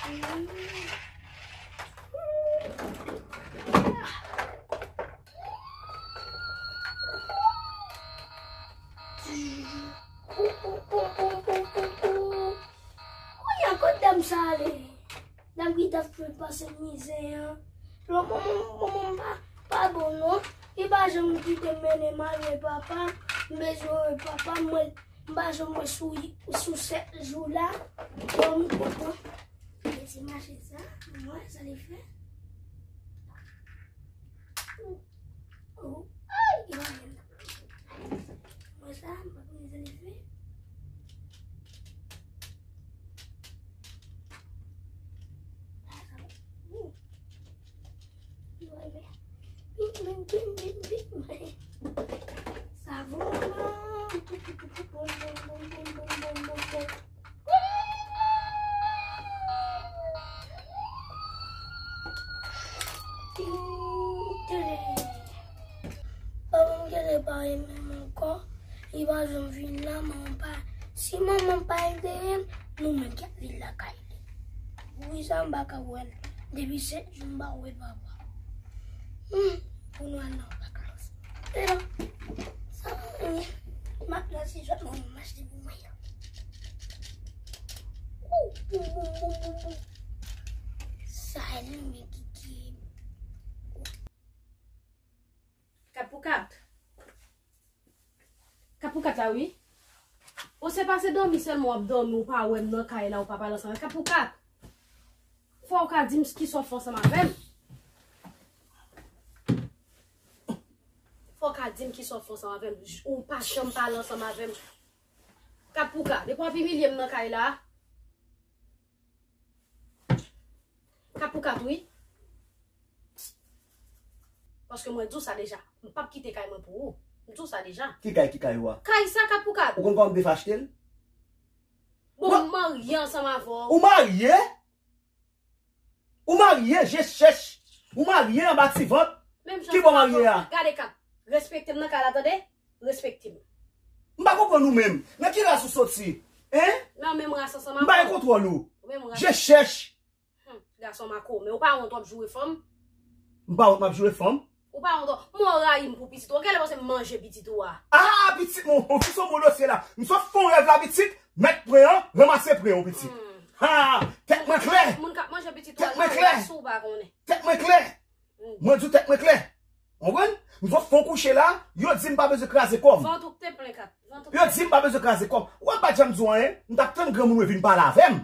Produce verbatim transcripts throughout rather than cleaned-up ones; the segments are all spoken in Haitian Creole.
Kounye a, kot dam sa ale? Dam ki t ap fè pase mizè an. Lò manman, manman pa, pa bon non. Li pa janm kite m mennen m al wè papa. M bezwen wè papa. Mwen, m pa janm wè sou, sou sèt jou la. Bon, m kontan. Mete machin sa. Mwen, sa li fè. Oh, ay, li pa menm. Mwen sa, m pa konn sa li fè. Savon. Tele. Manman m genlè pa renmen m ankò. Li pa janm vin la, manman pa. Si manman pa ede m, nou menm k ap vin lakay li. Poukisa m pa ka wè l? Depi sèt jou m pa wè papa. Hmm, pou nou al nan vakans. E la, sa mwen, m ap nan ti jwèt manman m achte pou mwen an. Ou, ou, ou, ou, ou, ou. Sa li men ki, ki. Kat pou kat. Kat pou kat la, wi. Ou se pase dòmi sèlman, w ap dòmi, ou pa wè m nan kay la, ou pa pale ansanm. Kat pou kat. Fò w ka di m kisa w fè ansanm avè m. Fò w ka di m kisa w fè ansanm avè m. Ou pa janm pale ansanm avè m. Kat pou kat. Depi w ap imilye m nan kay la. Kat pou kat, wi. Paske mwen di w sa deja. M p ap kite kay mwen pou ou. M di w sa deja. Ki kay, ki kay ou a? Kay sa, kat pou kat. Ou konn kòman m te fè achte l? Bon, m marye ansanm avè w. Ou marye? Ou marye, je chèch. Ou marye anba ti vant. Ki bò marye a? Gade kat. Respekte m nan kay la, tande? Respekte m. M pa konprann ou menm. Nan ki ras ou soti? Hein? Nan menm ras ansanm avè w. M pa gen kontwòl ou. Menm ras. Je chèch. Hmm, gason makomè, ou pa wont w ap joure fanm? M pa wont m ap joure fanm? Ou pa wont w, mwen w rayi m pou pitit ou. Ou genlè panse m manje pitit ou a? Ah, pitit mwen, ou fè yon dosye la. M sot fè yon rèv la, pitit, mèt pran an, ranmase pran yon pitit. Hmm. Ha, tèt mwen klè. Moun k ap manje pitit ou a, tèt mwen klè. Si w pa konnen. Tèt mwen klè. Hmm. Mwen di w tèt mwen klè. Konprann? M sot fè yon kouche la, yo di m pa bezwen kraze kò m. Vant ou k te plen kat. Vant ou k te plen. Yo di m pa bezwen kraze kò m. Ou wè m pa t janm di w anyen, m t ap tann granmoun yo vin pale avè m.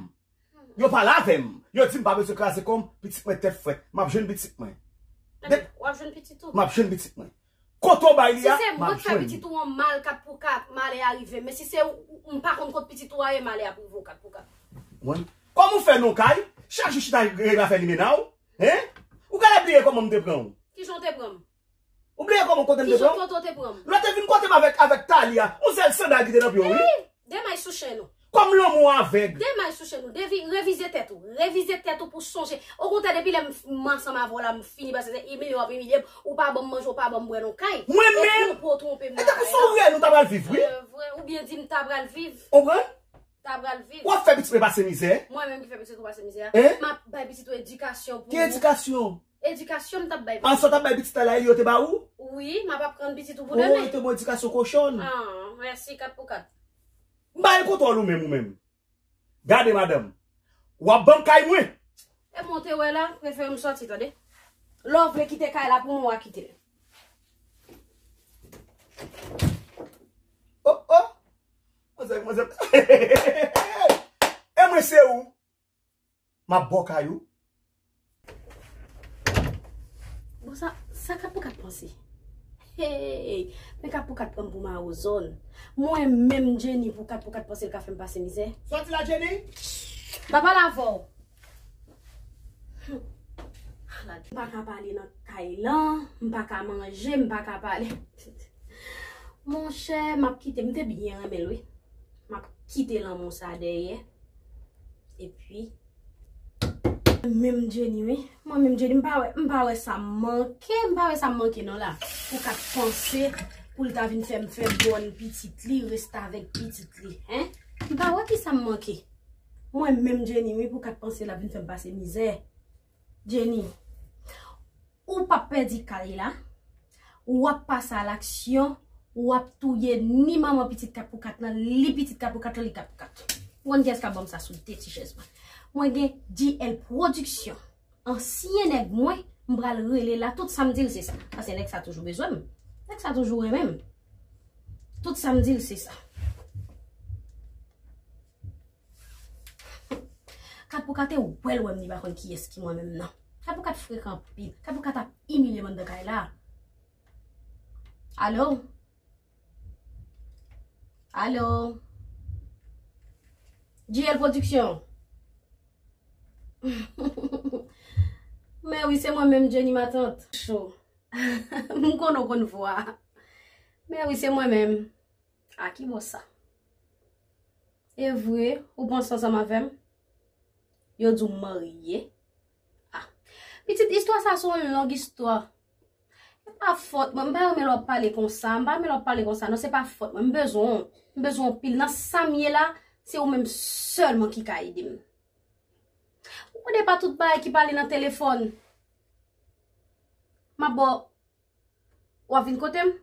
Yo pale avè m. Yo di m pa bezwen kraze kò m, pitit mwen tèt frèt. M ap jwenn pitit mwen. Ebyen, w ap jwenn pitit ou. M ap jwenn pitit mwen. Kote w bay li a, m ap jwenn li. Si se mwen k fè pitit ou an mal, kat pou kat, malè a rive m. Men si se ou, ou, m pa konn kot pitit ou a ye, malè ap rive w kat pou kat. Mwen, kòman w fè non kay? Chak jou chita regle afè limena w. Hein? Ou genlè bliye kòman m te pran w? Kijan w te pran m? Ou bliye kòman kote m te pran w? Kijan kote w te pran m? Lè w te vin kote m avèk, avèk Talia, yon sèl sandal ki te nan pye w, wi. Hey! De may sou chenn ou. Kòm lanmou avèg. De may sou chenn ou. Devi-, revize tèt ou. Revize tèt ou pou sonje. Okontrè, depi lè m, m ansanm avè w la, m fini pase se imilye w ap imilye m. Ou pa ban m manje, ou pa ban m bwè nan kay. Mwen menm? Epi w twonpe m nan kay la. E tankou se yon rèn ou ta pral viv, wi. Euh, vre, oubyen di m ta pral viv. Konprann? Ta pral viv. W ap fè pitit mwen pase mizè? Mwen menm ki fè pitit ou pase mizè a? Hein? M ap bay pitit ou edikasyon pou ou. Ki edikasyon? Edikasyon m t ap bay pitit. An sa w t ap bay pitit la la, yo te ba ou? Wi, m ap aprann pitit ou pou demen. Oh, yo te ba w edikasyon kochòn. Ah, mèsi, kat pou kat. M pa gen kontwòl ou menm, ou menm. Gade, madanm. W ap ban m kay mwen. E mwen te wè la, prefere m sòti, tande. Lè w vle kite kay la pou mwen, w a kite l. Oh, oh. Manzè, manzè. E mwen se ou. M ap bò kay ou. Bon, sa, sa kat pou kat panse? Hey! Men kat pou kat pran m pou mawozòn. Mwen menm Jenny pou kat pou kat panse l ka fè m pase mizè. Sòti la, Jenny! M pa pale avè w. Hum. Ala, m pa ka pale nan kay lan, m pa ka manje, m pa ka pale. Monchè, m ap kite, m te byen renmen l, wi. M ap kite lanmou sa dèyè. Epi, menm Jenny, wi. Mwen menm Jenny, m pa wè, m pa wè sa m manke, m pa wè sa m manke non la. Pou kat panse, pou l ta vin fè m fè bòn pitit li, restavèk pitit li, hein? M pa wè kisa m manke. Mwen menm Jenny, wi, pou Kat panse l ap vin fè m pase mizè. Jenny, ou p ap pèdi kay la, w ap pase a laksyon, w ap touye ni manman pitit Kat pou Kat lan, li pitit Kat pou Kat lan, li Kat pou Kat. Ou konn kiyès k ap ban m sa sou de ti chèz mwen? Mwen gen J L Production. Ansyen nèg mwen, m pral rele la, tout sa m di l se sa. Paske nèg sa toujou bezwen m. Nèg sa toujou renmen m. Tout sa m di l se sa. Kat pou Kat te wè l wè m li pa konn kiyès ki mwen menm nan. Kat pou Kat frekan anpil. Kat pou Kat ap imilye m anndan kay la. Alo? Alo? J L Production. Men wi, se mwen menm, Jenny Matant. Cho. M konnen w konn vwa. Men wi, se mwen menm. A ki bò sa? E vre, ou panse ansanm avè m? Yo di w marye? Ah. Pitit, istwa sa se yon long istwa. E pa fòt mwen, m pa renmen lè w ap pale konsa, m pa renmen lè w ap pale konsa, non, se pa fòt mwen, m bezwen w, m bezwen w anpil. Nan sa m ye la, se ou menm sèlman ki ka ede m. Ou konnen pa tout bagay ki pale nan telefòn. M ap ba w, w ap vin kote m?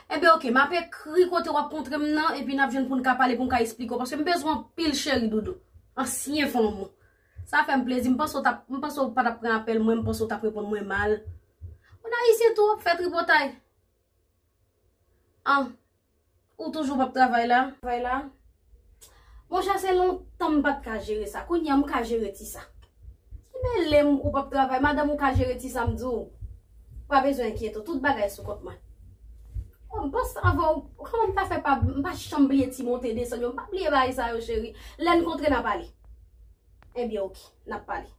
Enben, oke, m ap ekri kote w ap kontre m nan, epi n ap jwenn pou n ka pale, pou m ka esplike w, paske m bezwen w anpil, cheri doudou. Ansyen fanm ou. Sa fè m plezi, m panse w t ap, m panse w pa t ap pran apèl mwen, m panse w t ap reponn mwen mal. Moun ayisyen tou ap fè tripotay. An, ou toujou p ap travay la? Travay la? Monchè, se lontan m pa t ka jere sa. Kounye a m ka jere ti sa. Ki mele m ou p ap travay? Madanm ou ka jere ti sa, m di w. Pa bezwen enkyete w, tout bagay sou kont mwen. Oh, m panse anvan w, kòman m ta fè pa, m pa janm bliye ti monte desann yo. M pa bliye bagay sa yo, cheri. Lè n kontre, n a pale. Ebyen, oke, n ap pale.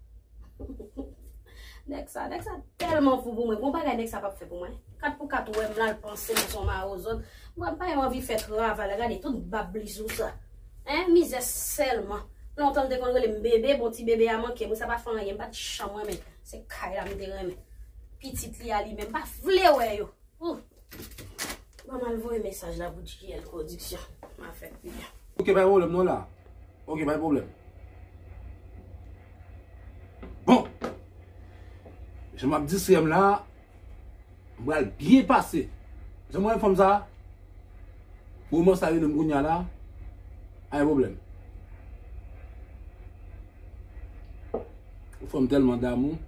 Nèg sa, nèg sa tèlman fou pou mwen. Gon bagay nèg sa p ap fè pou mwen. Kat pou kat wè m la, l panse m se yon mawozòt. Mwen, m pa menm anvi fè travay la. Gade tout bab li sou sa. Hein, mizè sèlman. Lontan l te konn rele m bebe, bon ti bebe a manke m. Wi, sa pa fè anyen. M pa t janm renmen. Se kay la m te renmen. Pitit li a li menm. M pa vle wè yo. Ouh. Ban m al voye mesaj la pou J L Production. M a fè pi byen. Ok, pa gen pwoblèm non la. Ok, pa gen pwoblèm. Bon. Jan m ap distrè m la, m pral byen pase. Jan m wè fanm sa, moman sa rele m kounye a la, pa gen pwoblèm. Ou fè m tèlman damou,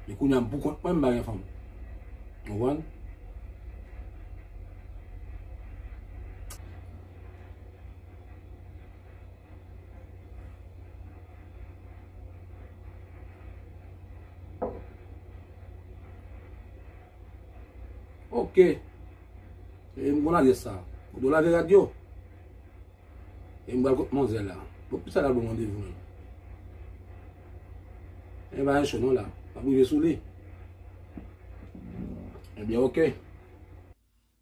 men kounye a m pou kont mwen, m pa gen fanm. Ou konprann? Ok. E m konn adrès sa. Ou dwe lave rad yo. E m pral kot manzè la. Bon, poukisa l al ban m randevou menm? E pa gen cho non la. M ap rive sou li. Ebyen, ok.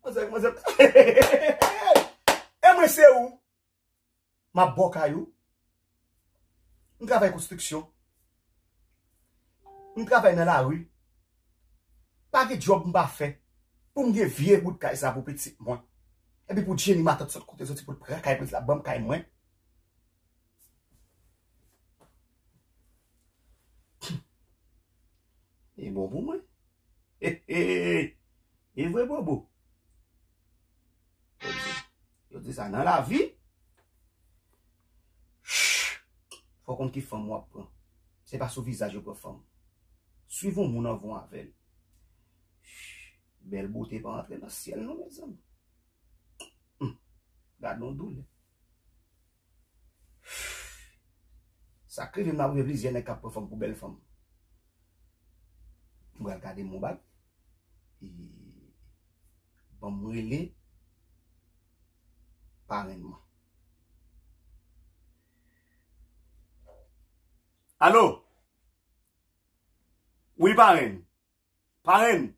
Manzè, manzè. E mwen se ou. M ap bò kay ou. M travay konstriksyon. M travay nan lari. Pa gen djòb m pa fè. Pou m gen vye bout kay sa pou pitit mwen. Epi pou Jenny matant sot kote l soti pou l pran kay pou l ban m kay mwen. E bon pou mwen. E vre, Bobo. Yo di sa nan lavi. Fò w konn ki fanm w ap pran. Se pa sou vizaj yo pran fanm. Swiv yon moun anvan w avè l. Bèl bote pa antre nan syèl non, mezanmi. Hmm. Gad yon doulè. Sa k rive m nan, rive plizyè nèg k ap pran fanm pou bèl fanm. M pral gade m yon bagay. E, ban m rele parenn mwen. Alo? Wi, parenn. Parenn.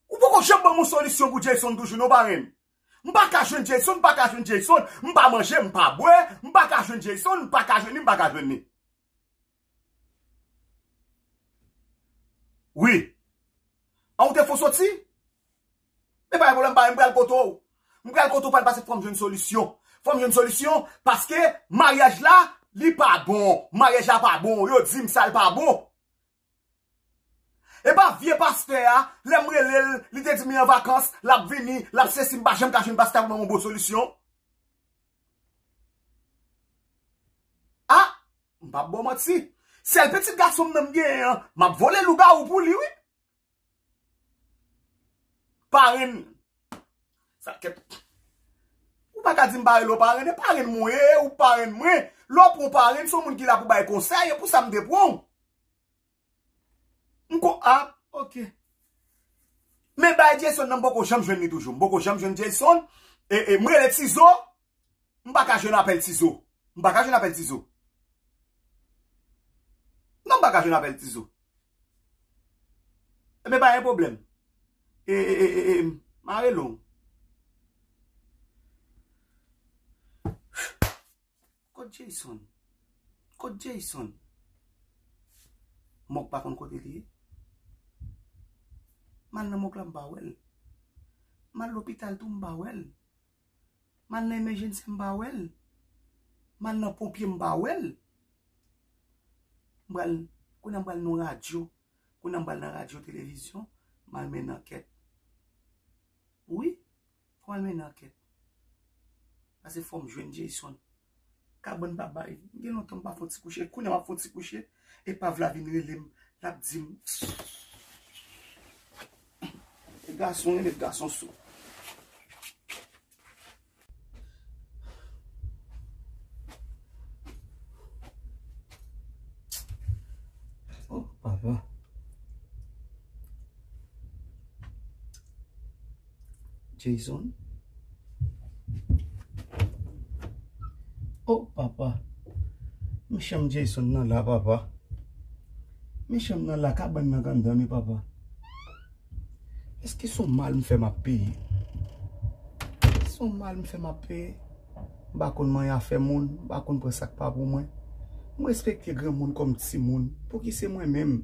Ou poko janm ban m yon solisyon pou Jayson toujou, non, parenn. M pa ka jwenn Jayson, m pa ka jwenn Jayson, m pa manje, m pa bwè, m pa ka jwenn Jayson, m pa ka jwenn li, m pa ka jwenn li. Wi. An ou te fon soti? Men pa gen pwoblèm, pa, m pral kote w. M pral kote w pral pase fò m jwenn solisyon. Fò m jwenn solisyon, paske maryaj la, Li pa bon, maryaj la pa bon, yo di m sa l pa bon. E pa vye pastè a, lè m rele l, li te di m li an vakans, l ap vini, l ap sesi, m pa janm ka jwenn pastè a pou ban m yon bon solisyon. A, m p ap ba w manti. Sèl pitit gason m nan m genyen an, m ap vole lougawou pou li, wi. Parenn. Sa kèt. Ou pa ka di m pa rele w parenn, e parenn mwen ye, ou parenn mwen. Lè w pran w parenn, se yon moun ki la pou bay konsèy, e pou sa m te pran w. M ko, a, ok. Men bay Jayson nan, m poko janm jwenn li toujou. M poko janm jwenn Jayson. E, e, m rele Tizo. M pa ka jwenn apèl Tizo. M pa ka jwenn apèl Tizo. Non, m pa ka jwenn apèl Tizo. Ebyen, pa gen pwoblèm. E, e, e, e, e, m a rele w. Kot Jayson? Kot Jayson? Mòg pa konn kote li ye? M al nan mòg la, m pa wè l. M al lopital tou, m pa wè l. M al nan emèjènsi, m pa wè l. M al nan ponpye, m pa wè l. M pral, kounye a m pral nan radyo. Kounye a m pral nan radyo, televizyon, m al mennen ankèt. Wi, fò m al mennen ankèt. Paske fò m jwenn Jayson. Kabann pa bay. Gen lontan m pa fè yon ti kouche. Kounye a m ap fè yon ti kouche. Epav la vin rele m. L ap di m. E gason rele gason sou. Oh, papa. Jayson. Oh, papa. Men chanm Jayson nan la, papa. Men chanm nan la, kabann nan anndan, wi, papa. Èske se yon mal m fè m ap peye? Se yon mal m fè m ap peye? M pa konn manyen afè moun, m pa konn pran sa k pa pou mwen. M respekte granmoun kòm timoun. Pouki se mwen menm?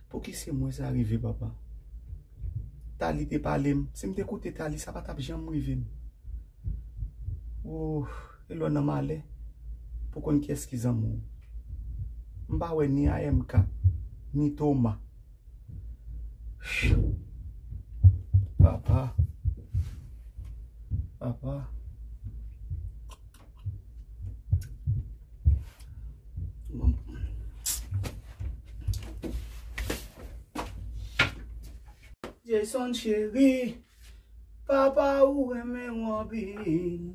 Pouki se mwen sa rive, papa? Tali te pale m. Si m te koute Tali, sa pa t ap janm rive m. Oh, e lè w nan malè, pou konn kiyès ki zanmi w. M pa wè ni A M K, ni Toma. Papa. Papa. Jayson cheri, papa ou renmen w anpil.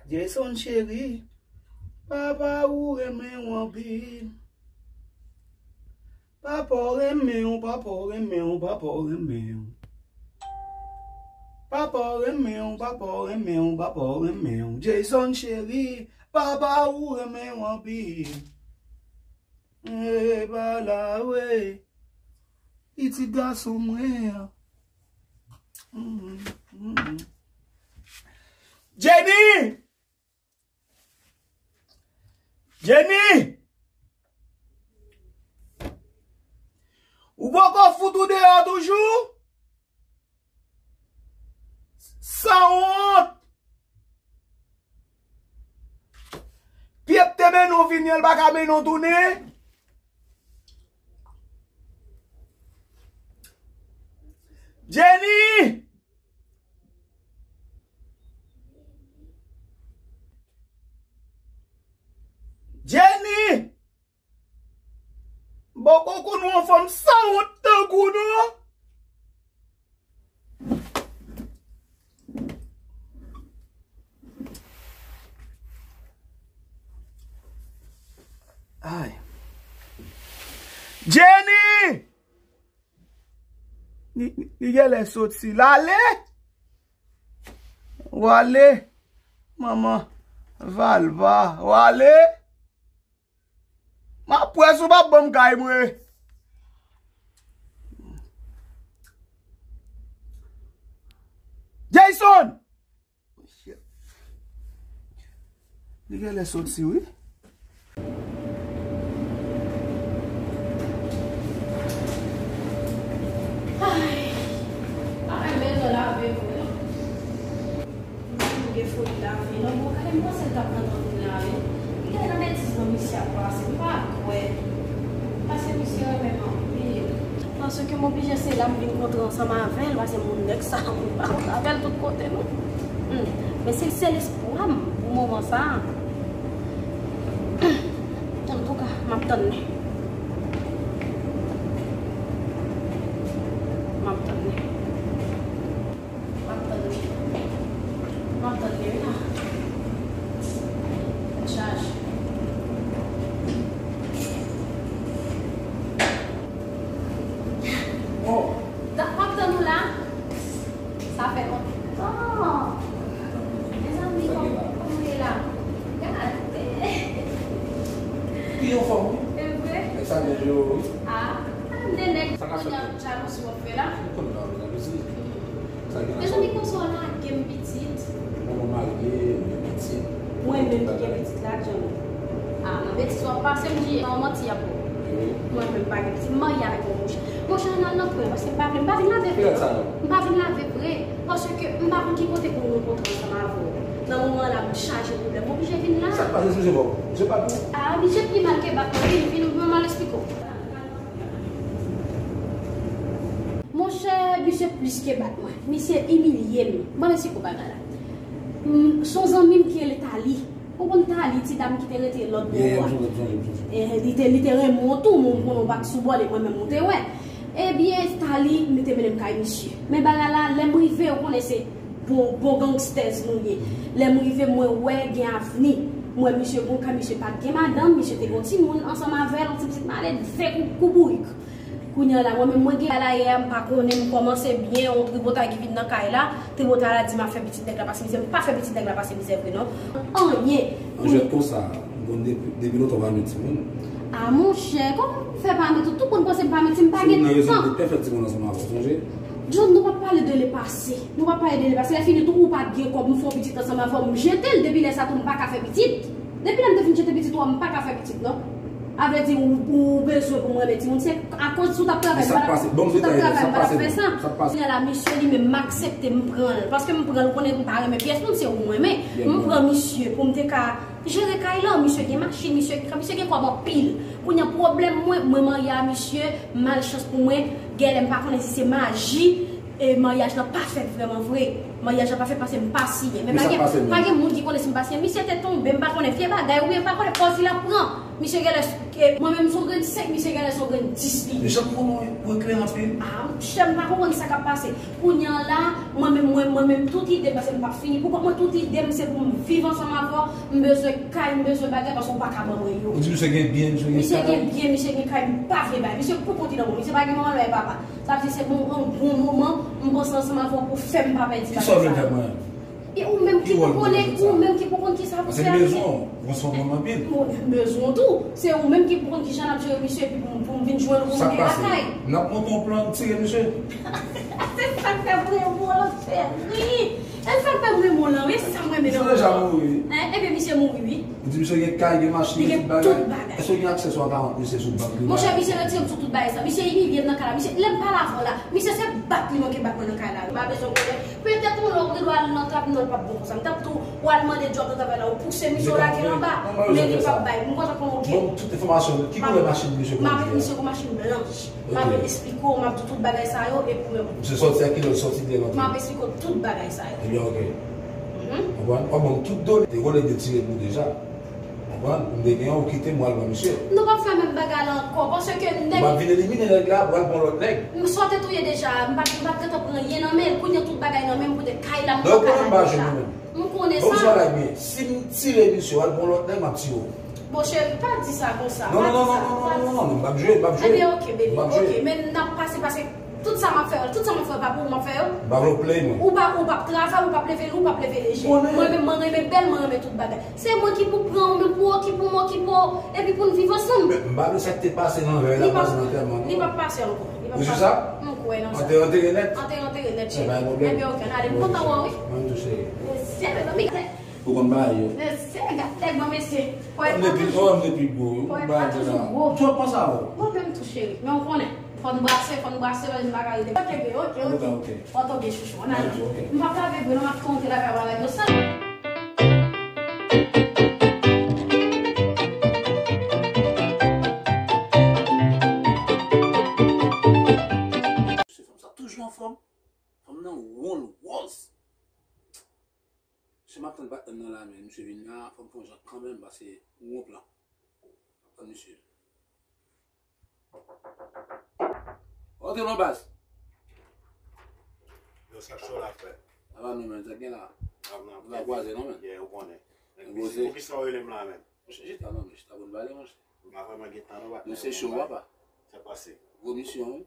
Jayson cheri, papa ou renmen w anpil. Papa w renmen w, papa w renmen w, papa w renmen w. Papa w renmen w, papa w renmen w, papa w renmen w. Jayson cheri, papa ou renmen w anpil. E pa la vre. Pitit gason mwen an. Mm, mm, mm. Jenny! Jenny! Ou poko fout ou deyò toujou? Sanwont! Pye k te mennen w vini an, l pa ka mennen w tounen? Jenny! Jenny! Bòkò konn yon fanm sanwont tankou nou. Ay. Jenny! Li, li, li genlè soti. L ale? W ale? Manman Valva. W ale? M ap wè si w p ap ban m kay mwen. Jayson! Li genlè soti, wi. Ay, pa renmen jan lave vre non. Avi non, bon, gade, m panse l t ap pran tranpil la, wi. Li gen nan betiz non misye ap pase, m pa kwè. Paske misye renmen m anpil. Paske m oblije se la m vin kontre ansanm avè l, paske moun nèg sa, m pa kontre avè l tout kote non. Hmm. Men se l sèl espwa m pou moman sa. Antouka, m ap tann li. M ap tann li. M ap tann li. M ap tann li, wi la. Tèt chaje. Oh. Da, m ap tann ou la. Sa fè lontan. Mezanmi, kòman, kòman w ye la? Gade. Pi anfòm, wi. E vre? Nèg sa byen jere w, wi. Ah, m de nèg. Sa ka fèt? Jalouzi w ap fè la. M konn jalouzi. Sa gen nan sa. Mezanmi, konsa w lage m pitit. Mwen, mwen marye, m gen pitit. Mwen menm ki gen pitit la, John. Ah, nan betiz w ap pase m, J A, nan manti y ap fè w. Wi. Mwen menm pa gen pitit, m marye avèk yon mouche. Monchè, ann al nan kwen, paske m pa vle, m pa vin lave vre non. Kilè sa non? M pa vin lave vre, paske m pa konn ki kote pou m rankontre ansanm avè w. Nan moman la, m chaje pwoblèm, m oblije vin la. Sa k pase sou je bò? Je pa tou. Ah, misye pi mal ke bat mwen, vin, vin, m al esplike w. Monchè, misye plis ke bat mwen. Misye imilye m. Ban m esplike w bagay la. M, s on zanmi m ki rele Tali. Ou konn Tali, ti dam ki te rete lòt bò a? Yeah, yeah, m sonje, m sonje, m sonje. Eh, li te, li te renmen w tou, men ou konnen w pa t sou bò l, e mwen menm ou te wè. Ebyen, Tali, m te mennen m kay misye. Men bagay la, lè m rive, ou konnen se bon, bon gangsters nou ye. Lè m rive, mwen wè gen avni. Mwen wè misye gon kay, misye pa t gen madanm, misye te gon timoun ansanm avè l, yon ti pitit malelve kou, kou bourik. Kounye a la, mwen menm, mwen gen bagay la yè a, m pa konnen, m kòmanse byen, yon tripotay ki vin nan kay la, tripotay la di m ap fè pitit nèg la pase mizè, m pa fè pitit nèg la pase mizè vre non. Anyen. An jwèt konsa, m konn depi, depi lontan w pa met timoun. Ah, monchè, kòman m fè pa met ou? Tout moun panse m pa met timoun, m pa gen tan. Se youn nan rezon m te pè fè timoun ansanm avè w, sonje? John, nou p ap pale de lepase. Nou p ap pale de lepase. Lè fini tou, ou pa t gen kòb, m fè yon pitit ansanm avè w, m jete l. Depi lè sa tou, m pa ka fè pitit. Depi lè m te fin jete pitit ou a, m pa ka fè pitit non. A vle di, ou, ou bezwen pou m renmen timoun. Se akoz si w t ap travay, m pa t ap, si w t ap travay, m pa t ap fè sa. Kounye a la, misye li menm, m aksepte, m pran l. Paske m pran l, konnen m pa renmen pyès moun, se ou m renmen. M pran misye pou m te ka jere kay la. Misye gen machin, misye, misye gen kòb anpil. Kounye a, pwoblèm mwen, mwen marye a misye, malchans pou mwen, genlè m pa konnen si se maji, e maryaj lan pa fèt vrèman vre. Maryaj lan pa fèt paske m pa siyen. Men pa gen, pa gen moun ki konnen si m pa siyen. Misye te tonbe, m pa konnen vye bagay, oubyen m pa konnen pòz li ap pran. Misye genlè, e, mwen menm s on grenn senk, misye genlè s on grenn dis li ye. Jan m konnen w eklere anpil. Ah, monchè, m pa konprann sa k ap pase. Kounye a la, mwen menm, mwen, mwen menm, tout ide m, paske m p ap fini pou kont mwen, tout ide m, se pou m viv ansanm avè w, m bezwen kay, m bezwen bagay, paske w pa ka ban mwen yo. Ou di misye gen byen, misye gen kay? Misye gen byen, misye gen kay, m pa vle bay. Misye pou kont li nan men w, misye pa gen manman, l pa gen papa. Sa vle di se bon, an bon moman, m panse ansanm avè w pou fè m pa pèdi bagay sa. Kisa w vle fè mwen? E ou menm ki pou konnen, ou menm ki pou konn kisa pou fè. Paske m bezwen w, ou se yon moun anpil. Bon, m bezwen w tou. Se ou menm ki pou konn kijan n ap jere misye, epi pou, pou m vin jwenn ou m gen lakay. N ap monte yon plan, tire misye. Se sa k fè m renmen w lan, cheri. E sa k fè m renmen w lan, wi, se sa m renmen nan ou. Misye deja mouri, wi. Hein? Ebyen, misye mouri, wi. Ou di misye gen kay, gen machin, gen tout bagay. Li gen tout bagay. Èske w gen aksè sou akawont misye, sou bank li? Monchè, misye retire m sou tout bagay sa. Misye imilye m nan kay la. Misye, lè m pale avè w la, misye se bat li manke bat mwen nan kay la. M pa bezwen konnen. Petèt yon lè ou gen dwa al nan travay, non, l p ap bon konsa. M t ap tou, ou al mande djòb nan travay la, ou pouse misye, ou lage l anba. Men li p ap bay. M kontan konnen w gen. Ban m tout enfòmasyon. Ki koulè machin misye kondui a? M ap met misye gon machin blanch. M ap esplike w, m ap di w tout bagay sa yo, epi ou menm. Misye sòti a kilè, sòti de lòt? M ap esplike w tout bagay sa yo. Ebyen, oke. Mhm. Konprann? W ap ban m tout done. Te vòlè de tirè pou deja. Konprann? M te gen yon, ou kite m, w al ban misye. Nou p ap fè menm bagay la ankò, paske nèg. M ap vin elimine nèg la, w al ban lòt nèg. M sa w te touye deja, m pa, m pa t gentan pran anyen nan men l, kounye a tout bagay nan men m, poutèt kay la, m pran kay la deja. M konnen sa. Bon, misye la byen. Si m tire misye, w al ban lòt nèg, m ap tire w. Bon, cheri, pa di sa konsa, pa di sa, pa di sa. Non, non, non, non, non, m p ap jwe, m p ap jwe. Ebyen, oke, baby, oke, men n ap pase, pase. Tout sa m ap fè yo, tout sa m ap fè yo, pa pou ou m ap fè yo. M pa vle w play mwen. Ou pa, ou p ap travay, ou p ap leve, ou p ap leve leje. Mwen menm, mwen renmen bèl, mwen renmen tout bagay. Se mwen ki pou pran ou, men pou okipe w, m okipe w, epi pou n viv ansanm. Men m pa vle sa k te pase nan vèy la pase nan antèman non. Li p ap pase ankò. Li p ap pase. Ou si sa? M kwè nan sa. Antere, antere nèt. Antere, antere nèt, cheri. Ebyen, oke, n ale. M kontan wè w, wi. Mwen tou, cheri. Mesye, mezanmi. Ou konn bagay yo. Mesye, gade nèg mwen, mesye. Pòèt la toujou gwo, wi. Pòèt la toujou gwo. Ou twò panse avè w. Mwen menm tou, cheri. Men ou konnen. Fò n brase, fò n brase, men n pa ka rete. Oke, bebe, oke, oke. Oke, oke. Fò w tonbe chouchou. Ann ale. Oke, oke. M p ap lave vre non, m ap konte lave avè w sèl. M ap tann patnè m nan la, men misye vin la, fò m fè yon jan kanmenm, paske m gon plan. M ap tann misye. Rantre non, baz. Yo, sa cho la, frè. Sa va nou menm, sa gen la. Sa va, nou va kwaze non, men. Yeah, ou konnen. Poukisa w rele m la menm? Monchè, chita non, men, chita pou n pale, monchè. M pa vrèman gen tan non, patnè. Nou se cho, papa. Sa pase. Gwo misyon, wi.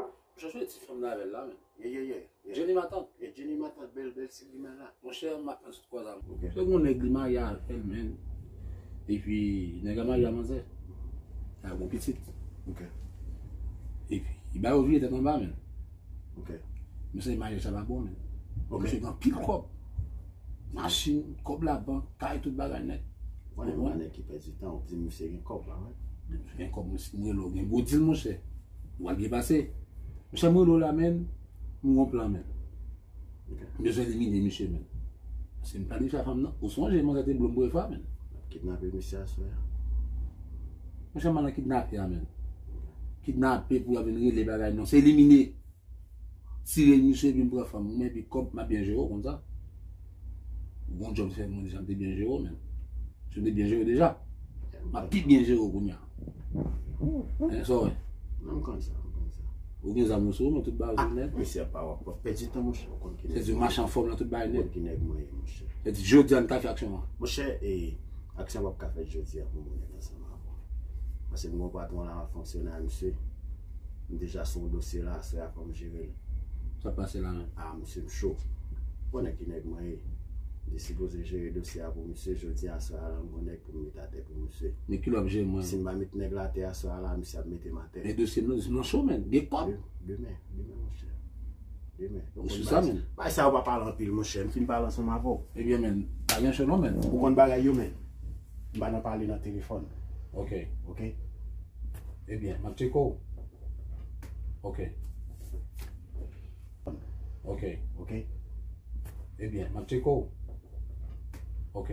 Monchè, se ti fanm nan avè l la, men. Ye, ye, ye, ye. Jenny Matant. Ye, Jenny Matant, bèl, bèl Sylvie la. Monchè, m ap pran sou kwa zam. Ok. Se gon nèg li marye avè l, men. Epi, nèg la marye a manzè. Li gon pitit. Ok. Epi, li ba yo vye tèt anba, men. Ok. Men se imaj sa pa bon, men. Ok. Misye gen anpil kòb. Machin, kòb labank, kay, tout bagay nèt. Konnen m pa nèg ki pèdi tan, ou di misye gen kòb la, wi. Misye gen kòb, misye, m rele w, gen gwo dil, monchè. Ou al byen pase. Monchè, m rele w la, men, m gon plan, men. Ok. M bezwen elimine misye, men. Paske m pral deja fanm nan. Ou sonje, manzè te blo m premye fwa, men. Ap kidnape misye aswè a. Monchè, m pa nan kidnape a, men. Kidnape pou y ap vin rele bagay, non. Se elimine. Tire misye epi m pran fanm mwen, epi kòb, m ap byen jere w konsa. Ou gon djòb fè mwen deja, m te byen jere w, men. Si m te byen jere w deja, m ap pi byen jere w kounye a. Hein, sa w wè? Non, m konn sa, m konn sa. Ou gen zam ou sou ou, men tout bagay ou nèt. Mesye ap pa w ap pèdi tan, monchè, ou konn ki nèg. Se di mache anfòm nan tout bagay nèt. Ou konn ki nèg mwen ye, monchè. Se di jodi a n ka fè aksyon an. Monchè, e, aksyon p ap ka fèt jodi a pou mwen nèt ansanm avè w. Paske m gon patwon la, m ap fonksyone a misye. M deja sou yon dosye la, aswè a fò m jere l. Sa pase la menm? A, misye m cho. Ou konnen ki nèg mwen ye. M te sipoze jere dosye a pou misye jodi a, aswè a la, m gon nèg pou m met atè pou misye. Men ki lè w ap jere mwen? Si m pa met nèg la atè aswè a la, misye ap mete m atè. Men dosye m nan, dosye m nan cho, men. Gen kòb. De-, demen, demen, monchè. Demen. Ou sou sa, men? Bay sa yo pa pale anpil, monchè. M fin pale ansanm avè w. Ebyen, men, pa gen cho non, men. Ou konn bagay yo, men. M pa nan pale nan telefòn. Ok. Ok? Ebyen, m ap tcheke w. Ok. Ok. Ok? Ebyen, m ap tcheke w. Ok.